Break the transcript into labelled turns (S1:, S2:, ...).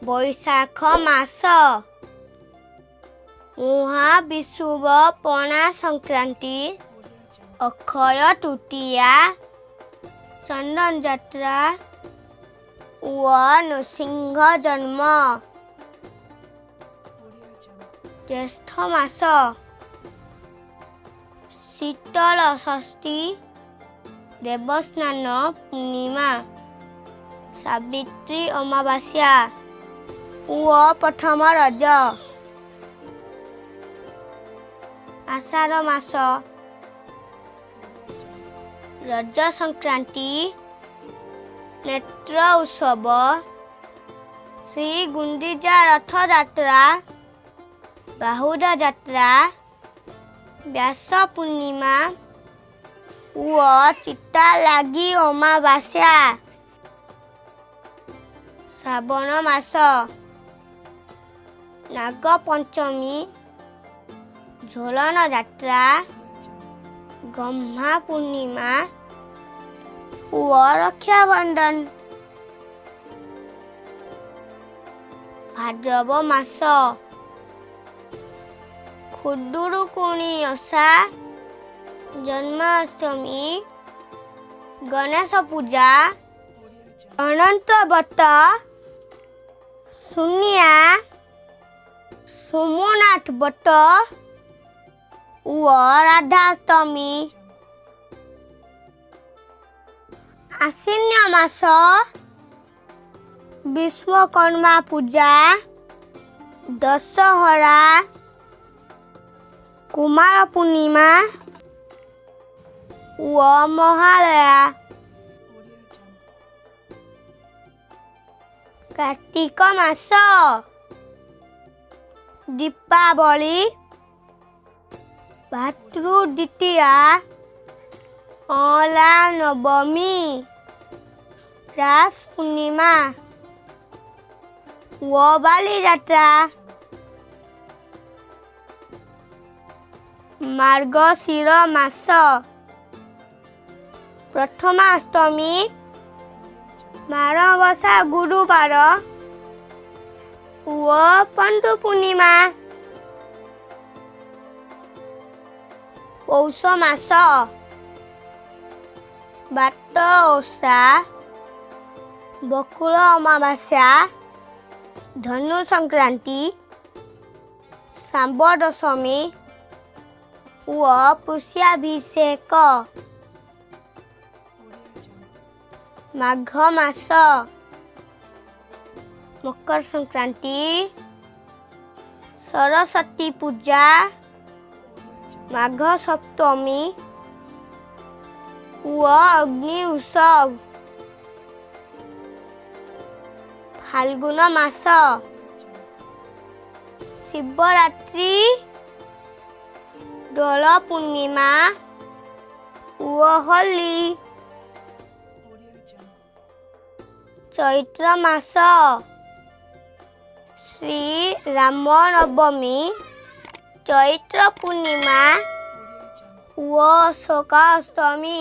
S1: ବୈଶାଖ ମାସ, ମହାବିଷୁବ ପଣା ସଂକ୍ରାନ୍ତି, ଅକ୍ଷୟ ତୃତୀୟା, ଚନ୍ଦନ ଯାତ୍ରା ଓ ନୃସିଂହ ଜନ୍ମ। ଜ୍ୟେଷ୍ଠ ମାସ, ଶୀତଳ ଷଷ୍ଠୀ, ଦେବସ୍ନାନ ପୂର୍ଣ୍ଣିମା, ସାବିତ୍ରୀ ଅମାବାସ୍ୟା ଓ ପ୍ରଥମ ରଜ। ଆଷାଢ଼ ମାସ, ରଜ ସଂକ୍ରାନ୍ତି, ନେତ୍ର ଉତ୍ସବ, ଶ୍ରୀ ଗୁଣ୍ଡିଚା ରଥଯାତ୍ରା, ବାହୁଡ଼ା ଯାତ୍ରା, ବ୍ୟାସ ପୂର୍ଣ୍ଣିମା ଓ ଚିତାଲାଗି ଅମାବାସ୍ୟା। ଶ୍ରାବଣ ମାସ, ନାଗପଞ୍ଚମୀ, ଝୁଲଣ ଯାତ୍ରା, ଗହ୍ମା ପୂର୍ଣ୍ଣିମା ଓ ରକ୍ଷାବନ୍ଧନ। ଭାଦ୍ରବ ମାସ, ଖୁଦୁରୁକୁଣୀ ଓଷା, ଜନ୍ମାଷ୍ଟମୀ, ଗଣେଶ ପୂଜା, ଅନନ୍ତ ବ୍ରତ, ସୁନିଆ, ସୋମନାଥ ବ୍ରତ ଓ ରାଧାଷ୍ଟମୀ। ଆଶ୍ୱିନ ମାସ, ବିଶ୍ୱକର୍ମା ପୂଜା, ଦଶହରା, କୁମାର ପୂର୍ଣ୍ଣିମା ଓ ମହାଳୟା। କାର୍ତ୍ତିକ ମାସ, ଦୀପାବଳି, ଭାତୃଦ୍ୱିତୀୟା, ଅଁଳା ନବମୀ, ରାସ ପୂର୍ଣ୍ଣିମା ଓ ବାଲିଯାତ୍ରା। ମାର୍ଗଶିର ମାସ, ପ୍ରଥମାଷ୍ଟମୀ, ମାଣବସା ଗୁରୁବାର ଓ ପଣ୍ଡୁ ପୂର୍ଣ୍ଣିମା। ପୌଷ ମାସ, ବାଟ ଓଷା, ବକୁଳ ଅମାବାସ୍ୟା, ଧନୁ ସଂକ୍ରାନ୍ତି, ଶାମ୍ବ ଦଶମୀ ଓ ପୁଷ୍ୟାଭିଷେକ। ମାଘ ମାସ, ମକର ସଂକ୍ରାନ୍ତି, ସରସ୍ୱତୀ ପୂଜା, ମାଘ ସପ୍ତମୀ ଓ ଅଗ୍ନି ଉତ୍ସବ। ଫାଲ୍ଗୁନ ମାସ, ଶିବରାତ୍ରି, ଦୋଳ ପୂର୍ଣ୍ଣିମା ଓ ହୋଲି। ଚୈତ୍ର ମାସ, ଶ୍ରୀ ରାମ ନବମୀ, ଚୈତ୍ର ପୂର୍ଣ୍ଣିମା ଓ ଅଶୋକାଷ୍ଟମୀ।